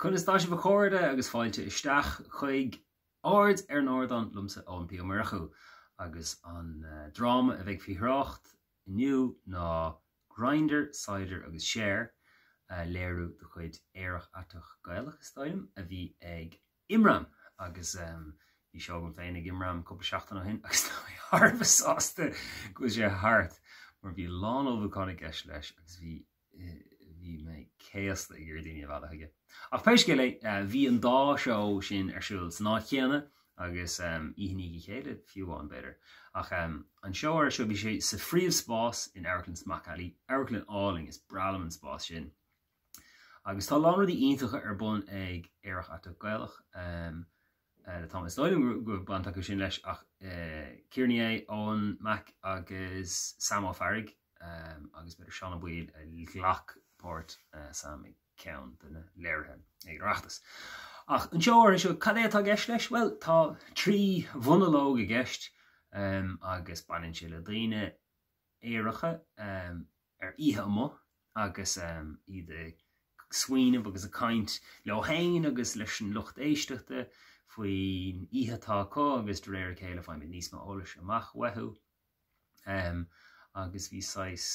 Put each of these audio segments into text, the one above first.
Conas tá sibh a chairde agus fáilte isteach chuig Aird ar an Ardán liomsa Eoin P Ó Murchú agus an dráma a bheidh faoi thrácht inniu ná Grindr, Cider agus Cher, léiriú de chuid Aerach Aiteach Gaelach is dóigh liom a bhí ag Imram agus bhí seó agam féin ag Imram cúpla seachtain ó shin agus tá mé thar a bheith sásta go bhfuil sé thart mar bhí a lán ullmhúcháin i gceist leis agus bhí bhí mé céasta ag iarraidh daoine a mhealladh chuige. Ach pé scéal é, bhí an dá seó sin ar siúl san áit chéanna agus oíche i ndiaidh a chéile fiú amháin b'fhéidir. Ach an seó ar seo bhí sé sa phríomhspás in Amharclann Smock Alley, amharclann álainn, is breá liom an spás sin. Agus tá a lán rudaí iontacha ar bun ag Aerach Aiteach Gaelach. Le tamall. Is dóigh liom go bhfuil baint acu sin leis ach Ciara Ní É, Eoin Mack agus Sam Ó Fearraigh agus b'fhéidir Seán Ó Baoill a ghlac páirt Sam i gceann de na léirithe ag an Oireachtas. Ach an seó áirithe seo, cad é atá i gceist leis? Bhuel, tá trí mhonalóg i gceist agus baineann sé le daoine aeracha ar oíche amuigh agus iad ag smaoineamh agus ag caint leo féin agus leis an lucht éisteachta faoin oíche atá acu agus de réir a chéile faighimid níos mó eolais amach uathu. Agus bhí saghas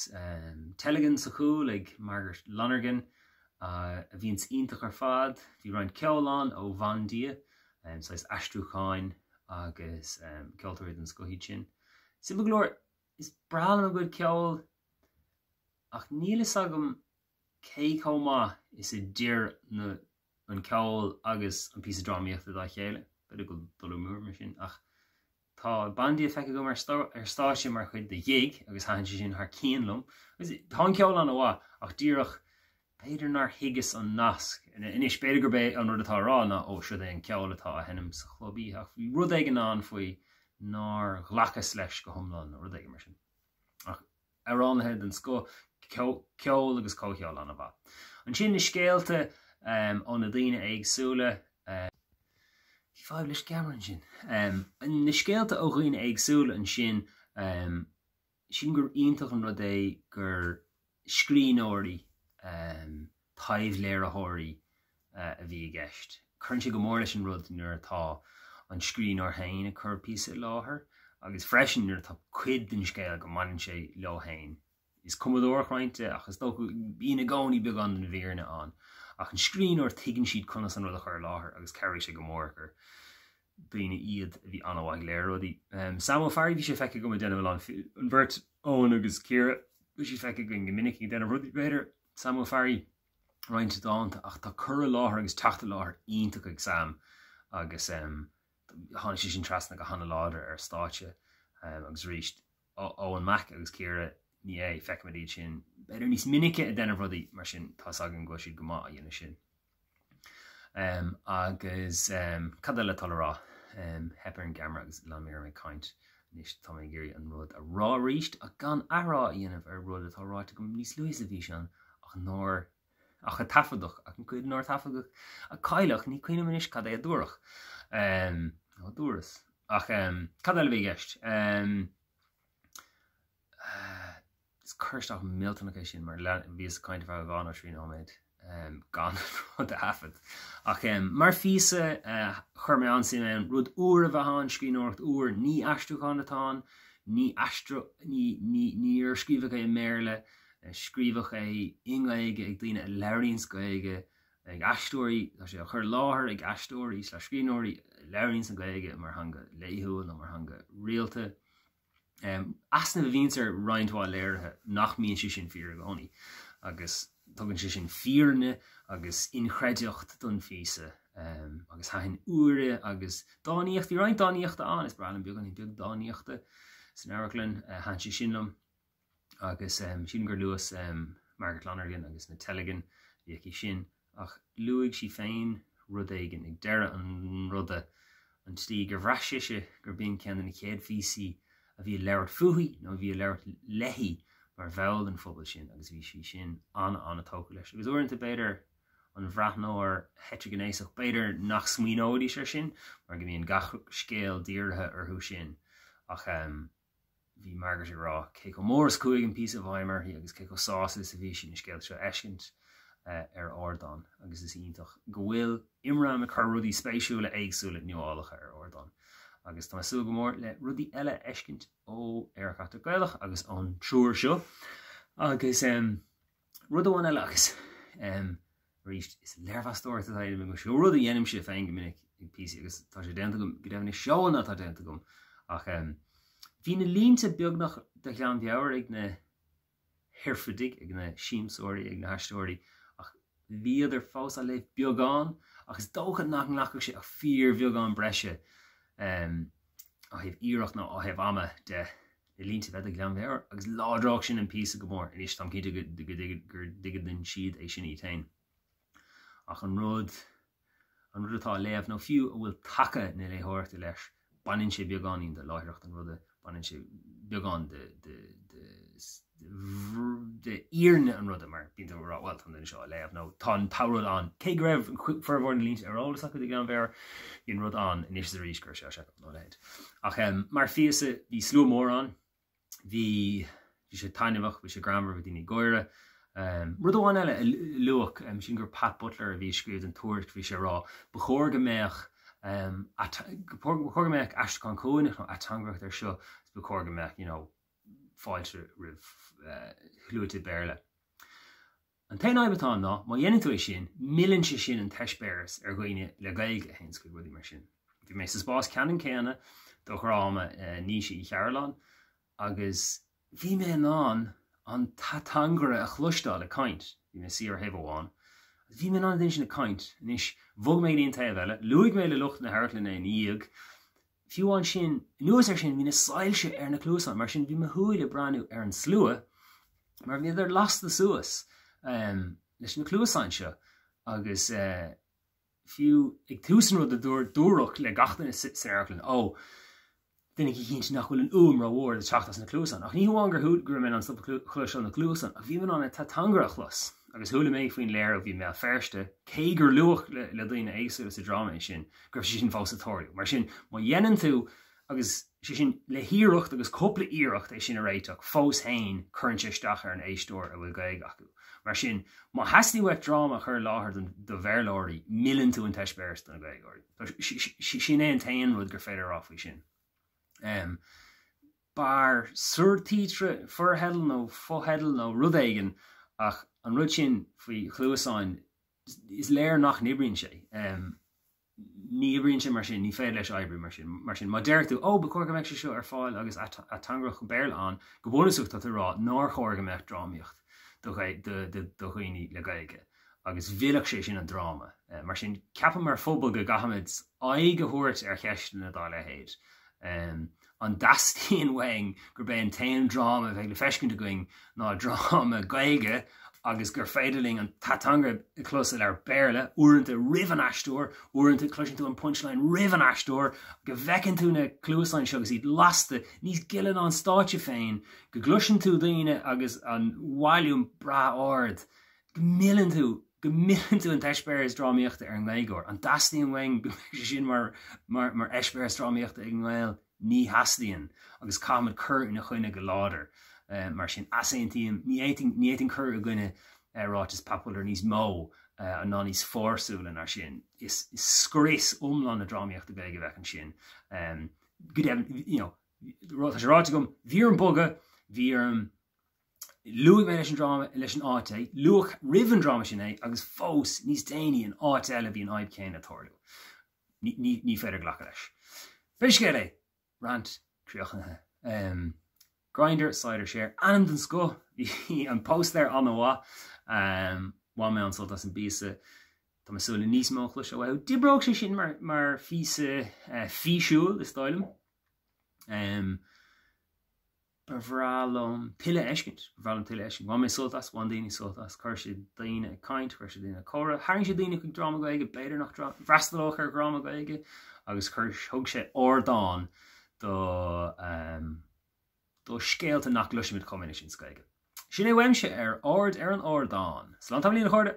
teilgean sa chúl ag Margaret Lonergan a bhíonns iontach ar fad. Bhí roinnt ceoil ann ó Bhandia, saghas aistriúcháin agus ceoltóirí den scoth iad sin. Suimiúil go leor, Is breá liom a gcuid ceoil ach níl fhios agam cé chomh maith is a d'oir na an ceol agus an píosa drámaíochta dá chéile. B'fhéidir go bhfuil dul amú orm mar sin ach tá Bandia feicthe agam ar stáitse mar chuid de ghig agus thaitin sé sin thar cionn liom. Agus tá an ceol an-mhaith ach díreach B'fhéidir nár thuigeas an nasc. Anois, b'fhéidir gurb é an rud atá á rá ná, ó, siod é an ceol atá á sheinm sa chlub oíche, ach bhí rud éigin ann faoi nár ghlacas leis go hiomlán nó rud éigin mar sin. Ach amhránaithe den scoth, ceol agus comhcheol an-mhaith. Ansin na scéalta ó na daoine éagsúla. Bhí fadhb leis an gceamara ansin. Na scéalta ó dhaoine éagsúla ansin, Sílim gur iontach an rud é gur scríbhneoirí, taibhléiritheoirí a bhí i gceist. Cuireann sé go mór leis an rud nuair atá an scríbhneoir féin ag cur píosa i láthair agus freisin nuair atá cuid den scéal go mbaineann sé leo féin. Is cumadóireacht roinnt de ach is dócha bíonn i gcónaí beagán den bhfírinne ann. Ach an scríbhneoir tuigeann siad conas an rud a chur i láthair agus chabhraigh sé go mór gur daoine iad a bhí an-mhaith ag léiriú rudaí. Sam Ó Fearraigh, bhí sé feicthe agam ag déanamh a lán, an bheirt, Eoin agus Ciara, bhí siad feicthe againn go minic ag déanamh rudaí, b'fhéidir, Sam Ó Fearraigh, roinnt dánta, ach tá cur i láthair agus teacht i láthair iontach ag Sam agus tháinig sé sin trasna go hana-láidir ar stáitse agus arís Eoin Mack agus Ciara Ní É, feicimid iad sin b'fhéidir níos minice ag déanamh rudaí mar sin tá's againn go bhfuil siad go maith á dhéanamh sin. Agus cad eile atá le rá? Theip ar an gceamara agus lean mé orm ag caint. Anois tá mé ag iarraidh an rud a rá arís ach gan athrá a dhéanamh ar rud atá ráite agam níos luaithe sa bhfíseán ach nár ach a taifeadadh ach an cuid nár taifeadadh a cailleadh, ní cuimhin liom anois cad é a dúradh. Nó a dúras. Ach cad eile a bhí i gceist? Is cur isteach millteanach é sin mar bhíos ag caint ar feadh 2 nó 3 nóiméad gan rud a thaifead. Ach mar phíosa chuir mé an-suim ann, rud úr a bheith ann, scríbhneoireacht úr, ní aistriúchán atá ann, ní aistriú, ní, ní, níor scríobhadh é i mBéarla, scríobhadh é i nGaeilge ag daoine a labhraíonns Gaeilge, ag aisteoirí, tá sé á chur i láthair ag aisteoirí slash scríbhneoirí a labhraíonns an Ghaeilge mar theanga laethúil nó mar theanga rialta. Easnamh a bhíonns ar roinnt mhaith léirithe nach mbíonn sé sin fíor i gcónaí agus tugann sé sin fírinne agus inchreidteacht don phíosa agus thaitin úire agus dánaíocht, bhí roinnt dánaíochta ann, is breá liom beagáinín beag dánaíochta san amharclann, thaitin sé sin liom. Agus sílim gur luas Margaret Lonergan agus na teilgin a bhí aici sin, ach luaigh sí féin rud éigin ag deireadh an ruda, an tslí gur bhraith sise gur b'in ceann de na chéad phíosaí a bhí ag labhairt fúithi nó a bhí ag labhairt léi mar bhall den phobal sin agus bhí sí sin an-an-tógtha leis. Agus uaireanta b'fhéidir an bhreathnóir heitrighnéasach, b'fhéidir nach smaoineoidís air sin mar go mbíonn gach scéal dírithe orthu sin ach. Bhí Margaret ag rá cé chomh mór is chuaigh an píosa i bhfeidhm uirthi agus cé chomh sásta is a bhí sí na scéalta seo a fheiscint. ar ardán agus is iontach go bhfuil Imram ag cur rudaí spéisiúla, éagsúla, nuálacha ar ardán. Agus tá mé ag súil go mór le rudaí eile a fheiscint ó Aerach Aiteach Gaelach agus ón triúr seo. Agus rud amháin eile agus arís is léirmheastóireacht atá agam seo rud a dhéanaimse féin go minic ag píosaí agus tá sé déanta agam go deimhin is seóanna atá déanta agam ach bhí na línte beagnach de ghlanmheabhair ag na hoirfidigh, ag na siamsóirí, ag na haisteoirí, ach bhíodar fós á léamh beagán, ach is dócha nach nglacfadh sé ach fíorbheagán breise ó thaobh iarracht nó ó thaobh ama de na línte a bheith de ghlanmheabhair, agus láidreodh sin an píosa go mór. Anois, táim cinnte go dtuigeann siad é sin iad féin. Ach an rud, an rud atá á léamh, nó fiú a bhfuil taca na léitheoireachta leis, baineann sé beagáinín de láithreacht an ruda, baineann sé beagán de, de, de, de fhírinne an ruda, mar bíonn tú ag rá, bhuel, tá an duine seo á léamh, nó tá an t-rud ann, cé go raibh formhór na línte ar eolas acu de ghlanmheabhair, bhí an rud ann anois is arís go raibh sé á seiceáil nó a leithéid. Ach mar phíosa, bhí slua mór ann, Bhí, bhí sé taitneamhach, bhí sé greannmhar, bhí daoine ag gáire. Rud amháin eile a luadh, sin gur Pat Butler a bhí ag scríobh den tuairisc, bhí sé ag rá, ba chóir go mbeadh, ba chóir go mbeadh aistriúchán cúthaileach nó ateangaireacht air seo, ba chóir go mbeadh, you know, fáilte roimh shluaite Béarla. An t-aon fhadhb atá ann ná, má dhéanann tú é sin, milleann sé sin an t-eispéireas ar dhaoine le Gaeilge a théanns chuig rudaí mar sin. Bhí mé sa spás ceannann céanna do dhráma Naoise Uí Chearúlláin agus bhí mé in ann an t-ateangaire a chloisteáil ag caint. Bhí mé suí ar thaobh amháin agus bhí mé in ann an duine sin ag caint. Anois, bhog mé go dtí an taobh eile, luaigh mé le lucht na hamharclainne ina dhiaidh, Fiú ansin, anuas air sin, bhí na soilse ar na cluasáin, mar sin bhí mo shúile ag breathnú ar an slua mar bhíodar lasta suas leis na cluasáin seo agus fiú ag tús an ruda dúradh le gach duine san amharclann, ó, déanaigí cinnte nach bhfuil an fhuaim rómhór ag teacht as na cluasáin. Ach ní hamháin gur go raibh mé in ann stop a chloisteáil na gcluasán, ach bhí mé in ann an t-ateangaire a chlos. Agus chuala mé faoin léiriú a bhí i mBéal Feirste, cé gur luadh le daoine éagsúla sa dráma é sin, go raibh sé sin fós ag tarlú. Mar sin, má dhéanann tú, agus sé sin le hiarracht agus cúpla iarracht é sin a réiteach, fós féin cuireann sé isteach ar an éisteoir a bhfuil Gaeilge acu. Mar sin, má theastaíonn uait dráma a chur i láthair do Bhéarlóirí, milleann tú an t-eispéireas do na Gaeilgeoirí. Sin é an t-aon rud gur féidir a rá faoi sin. B'fhearr surtítre, fortheideal nó fotheideal nó rud éigin ach an rud sin faoi chluasáin, is léir nach n-oibríonn sé. Ní oibríonn sé mar sin, ní féidir leis oibriú mar sin. Mar sin, má deir tú, 'Ó, ba chóir go mbeadh sé seo ar fáil agus ateangaireacht Béarla ann', go bunúsach tá tú ag rá nár chóir go mbeadh drámaíocht do dhaoine le Gaeilge agus mhillfeadh sé sin an dráma. Mar sin, ceapaim mar phobal go gcaithfimid aghaidh a thabhairt ar cheisteanna dá leithéid. An dteastaíonn uainn gurb é an t-aon dráma a bheidh le feiscint againn ná dráma Gaeilge agus gur féidir linn an t-ateangaire a chlos ag labhairt Béarla, uaireanta roimh an aisteoir, uaireanta cloiseann tú an punchline roimh an aisteoir, go bhfeiceann tú na cluasáin seo agus iad lasta níos gile ná an stáitse féin, go gcloiseann tú daoine agus an volume breá ard, go milleann tú, go milleann tú an t-eispéireas drámaíochta ar an nGaeilgeoir. An dteastaíonn uainn go mbeadh sé sin mar, mar, mar eispéireas drámaíochta ag an nGael? Ní theastaíonn, agus caithfimid cur ina choinne go láidir. Mar sin, easaontaím, ní fhéadfainn, ní fhéadfainn cur i gcoinne ráiteas Pat Butler níos mó ná níos fórsúla ná sin. Is scrios iomlán na drámaíochta Gaeilge a bheadh ansin. Go deimhin, you know, tá sé ráite agam, bhí orm bogadh, bhí orm, Luaigh mé leis an dráma, leis an áit é, luadh roimh an dráma sin é agus fós níos déanaí in áit eile bhí an fhadhb chéanna ag tarlú. Ní, ní, ní féidir glacadh leis. Pé scéal é, rant críochnaithe. Um, Grindr, Cider Share, ainm den scoth, bhí an póstaer an-mhaith. Um, bhain mé an-sult as an bpíosa. Tá mé ag súil le níos mó a chloisteáil uathu. D'oibreodh sé sin mar, mar phíosa uh, físiúil, is dóigh liom. Um, Ba bhreá liom tuilleadh a fheiscint. Ba bhreá liom tuilleadh a fheiscint. Bhain mé sult as, bhain daoine sult as. Chuir sé daoine ag caint, chuir sé daoine ag comhrá. Tharraing sé daoine chuig dráma Gaeilge, b'fhéidir nach bhfreastalódh ar dhráma Gaeilge, agus chuir, thug sé ardán do, do scéalta nach gcloisimid chomh minic sin sa Ghaeilge. Sin é uaimse ar Aird ar an Ardán. Slán tamaillín a chairde!